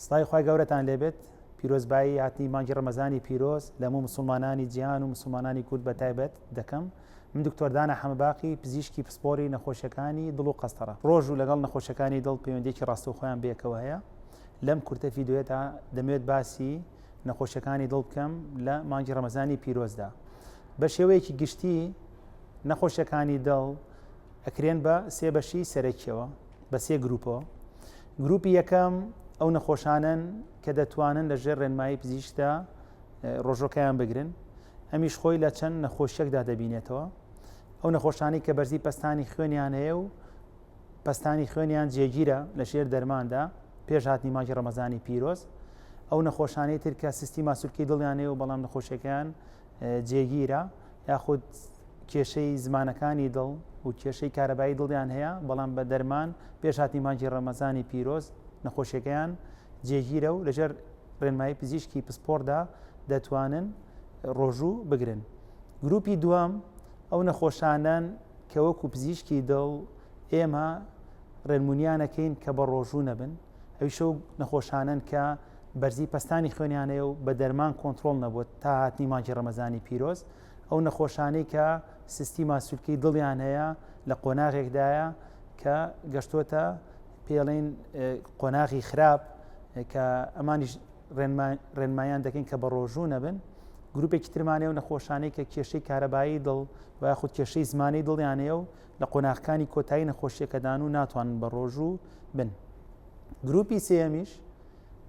سڵاوی خوای گەورەتان لێبێت پیرۆزبایی هاتنی مانگی ڕەمەزانی پیرۆز لە هەموو مسوڵمانانی جیهان و مسوڵمانانی کورد بە تایبەت دەکەم من دکتۆر دانا حەمەباقی پزیشکی پسپۆری نەخۆشیەکانی دڵ و قەستەڕە ڕۆژ و لەگەڵ نەخۆشیەکانی دڵ پەیوەندیەکی ڕاستەوخۆیان بەیەکەوە هەیە لەم کورتە ڤیدیۆیەدا دەمەوێت باسی نەخۆشیەکانی دڵ بکەم لە مانگی ڕەمەزانی پیرۆزدا بە شێوەیەکی گشتی نەخۆشیەکانی دڵ ئەکرێن بە سێ بەشی سەرەکیەوە بە سێ گروپەوە گروپی یەکەم ئەو نەخۆشانن کە دەتوانن لە ژێر ڕێنمایی پزیشکدا ڕۆژەکەیان بگرن ئەمیش خۆی لە چەند نەخۆشیەکدا دەبینێتەوە ئەو نەخۆشانی کە بەرزی پەستانی خوێنیان هەیە و پەستانی خوێنیان جێگیرە لە ژێر دەرماندا پێش هاتنی مانگی ڕەمەزانی پیرۆز ئەو نەخۆشانەی تر کە سستی ماسولکەی دڵیان هەیە و بەڵام نەخۆشیەکەیان جێگیرە یاخود کێشەی زمانەکانی دڵ و کێشەی کارەبایی دڵیان هەیە بەڵام بە دەرمان پێش هاتنی مانگی ڕەمەزانی پیرۆز نەخۆشیەکەیان جێگیرە و لەژێر ڕێنمایی پزیشکی پسپۆردا دەتوانن ڕۆژوو بگرن. گروپی دووەم ئەو نەخۆشانەن کە وەکو پزیشکی دڵ ئێمە ڕێنمونیانەکەین کە بە ڕۆژوو نەبن ئەویش ئەو نەخۆشانەن کە بەرزی پەستانی خوێنیان هەیە و بە دەرمان کۆنترۆڵ نەبووە تا هاتنی مانگی ڕەمەزانی پیرۆز ئەو نەخۆشانەی کە سستی ماسولکەی دڵیان هەیە لە قۆناغێکدایە کە گەشتۆتە پێڵین قۆناغی خراپ کە ئەمانیش ڕێنمایان دەکەین کە بە ڕۆژوو نەبن گروپێکی ترمانەیە و نەخۆشانەی کە کێشەی کارەبایی دڵ و یاخود کێشەی زمانی دڵیان هەیە و لە قۆناغەکانی کۆتایی نەخۆشیەکەدان و ناتوانن بە ڕۆژوو بن گروپی سێیەمیش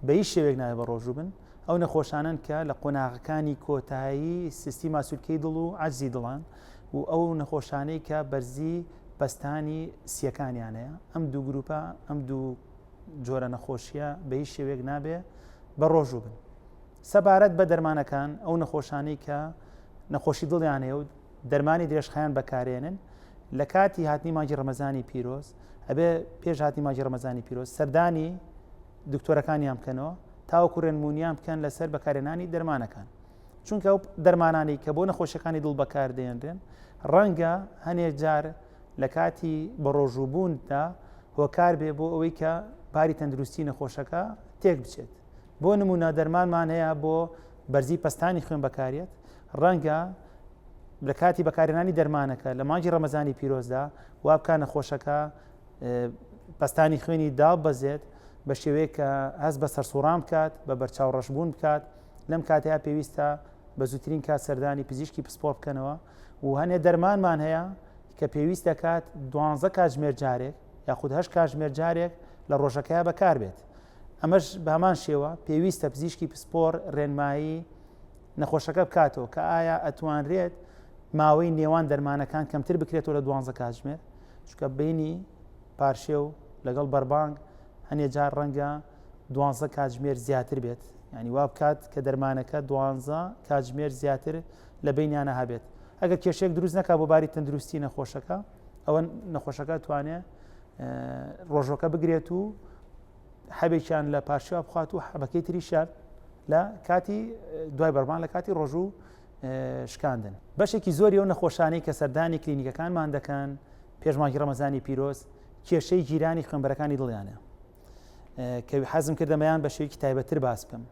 بە هیچ شێوەیەک نابێت بە ڕۆژوو بن ئەو نەخۆشانەن کە لە قۆناغەکانی کۆتایی سستی ماسولکەی دڵ و عەجزی دڵان و ئەو نەخۆشانەی کە بەرزی پەستانی سیەکانیان هەیە ئەم دوو گروپە ئەم دوو جۆرە نەخۆشیە بە هیچ شێوەیەک نابێ بە ڕۆژوو بن سەبارەت بە دەرمانەکان ئەو نەخۆشانەی کە نەخۆشی دڵیان هەیە و دەرمانی درێژخایەن بەکارێنن لە کاتی هاتنی مانگی ڕەمەزانی پیرۆز ئەبێ پێش هاتنی مانگی ڕەمەزانی پیرۆز سەردانی دکتۆرەکانیان بکەنەوە تاوەکو ڕێنمونیان بکەن لەسەر بەکارێنانی دەرمانەکان چونکە ئەو دەرمانانی کە بۆ نەخۆشیەکانی دڵ بەکاردێنرێن ڕەنگە هەنێ جار لە کاتی بەڕۆژووبووندا هۆکار بێ بۆ ئەوەی کە باری تەندروستی نەخۆشەکە تێک بچێت بۆ نمونە دەرمانمان هەیە بۆ بەرزی پەستانی خوێن بەکارێت ڕەنگە لە کاتی بەکارهێنانی دەرمانەکە لە مانگی ڕەمەزانی پیرۆزدا وا بکە نەخۆشەکە پەستانی خوێنی دابەزێت بە شێوەیەک کە هەست بە سەرسوڕان بکات بە بەرچاو ڕەشبوون بکات لەم کاتەیە پێویستە بە زووترین کات سەردانی پزیشکی پسپۆر بکەنەوە و هەنێ دەرمانمان هەیە کە پێویست دەکات دوانزە کاتژمێر جارێک یاخود هەشت کاتژمێر جارێک لە ڕۆژەکەیا بەکاربێت ئەمەش بە هەمان شێوە پێویستە پزیشکی پسپۆر ڕێنمایی نەخۆشەکە بکاتەوە کە ئایا ئەتوانرێت ماوەی نێوان دەرمانەکان کەمتر بکرێتەوە لە دوانزە کاتژمێر چونکە بینی پارشێو لەگەڵ بەربانگ هەنێ جار ڕەنگە دوانزە کاتژمێر زیاتر بێت ینی وا بکات کە دەرمانەکە دوانزە کاتژمێر زیاتر لە بینیانە هەبێت ئەگەر کێشێک دروست نەکا بۆ باری تەندروستی نەخۆشەکە ئەوە نەخۆشەکە توانێ ڕۆژەکە بگرێت و حەبێکیان لە پارشێوا بخوات و حەبەکەی تریشیان لە کاتی دوای بەربان لە کاتی ڕۆژوو شکاندن بەشێکی زۆری ئەو نەخۆشانەی کە سەردانی کلینیکەکانمان دەکەن پێش مانگی ڕەمەزانی پیرۆز کێشەی گیرانی خوێنبەرەکانی دڵیانە کە حەزم کردەمەیان بە شێوەیەکی تایبەتتر باس بکەم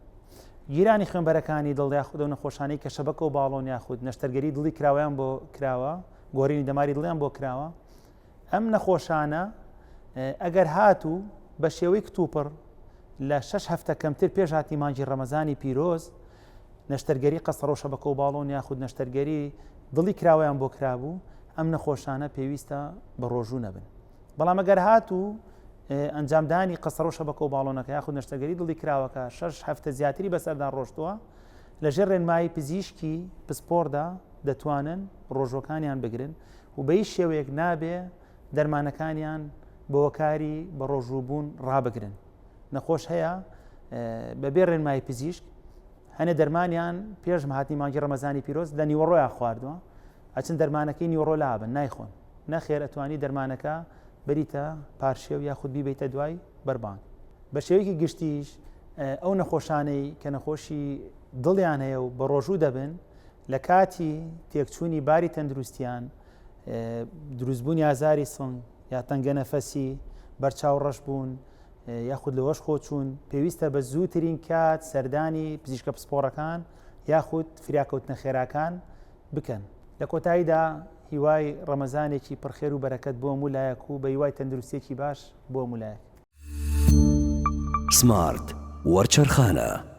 گیرانی خوێنبەرەکانی دڵ یاخود ئەو نەخۆشانەی کە شەبەکە و باڵۆن یاخود نەشتەرگەری دڵی کراوەیان بۆ کراوە گۆرینی دەماری دڵیان بۆ کراوە ئەم نەخۆشانە ئەگەر هاتوو بە شێوەی کتوپڕ لە شەش هەفتە کەمتر پێش هاتنی مانگی ڕەمەزانی پیرۆز نەشتەرگەری قەسەڕە و شەبەکە و باڵۆن یاخود نەشتەرگەری دڵی کراوەیان بۆ کرابوو ئەم نەخۆشانە پێویستە بە ڕۆژوو نەبن بەڵام ئەگەر هاتوو ئەنجامدانی قەسەڕە و شەبەکە و باڵۆنەکە یاخود نەشتەرگەری دڵی کراوەکە شەش هەفتە زیاتری بەسەردا ڕۆشتووە لەژێر ڕێنمایی پزیشکی پسپۆردا دەتوانن ڕۆژوەکانیان بگرن و بە هیچ شێوەیەک نابێ دەرمانەکانیان بەوەکاری بە ڕۆژووبوون ڕابگرن نەخۆش هەیە بەبێ ڕێنمایی پزیشک هەنێ دەرمانیان پێش هاتنی مانگی ڕەمەزانی پیرۆز لە نیوەڕۆیان خواردووە ئەچن دەرمانەکەی نیوەڕۆ لابن نایخۆن نەخێر ئەتوانی دەرمانەکە بریتە پارشێو یاخود بیبیتە دوای بەربانگ بە شێوەیەکی گشتیش ئەو نەخۆشانەی کە نەخۆشی دڵیان هەیە و بە ڕۆژوو دەبن لە کاتی تێکچوونی باری تەندروستیان، دروستبوونی ئازاری سنگ یا تەنگەنەفەسی، بەرچاو ڕەشبوون، یاخود لەوەش خۆچوون پێویستە بە زووترین کات سەردانی پزیشکە پسپۆڕەکان یاخود فریاکەوتنە خێراکان بکەن. لە کۆتاییدا هیوای ڕەمەزانێکی پڕخێر و بەرەکەت بۆ هەموو لایەک و بە هیوای تەندروستیەکی باش بۆ هەموو لایەک. سمارت وەرچەرخانە.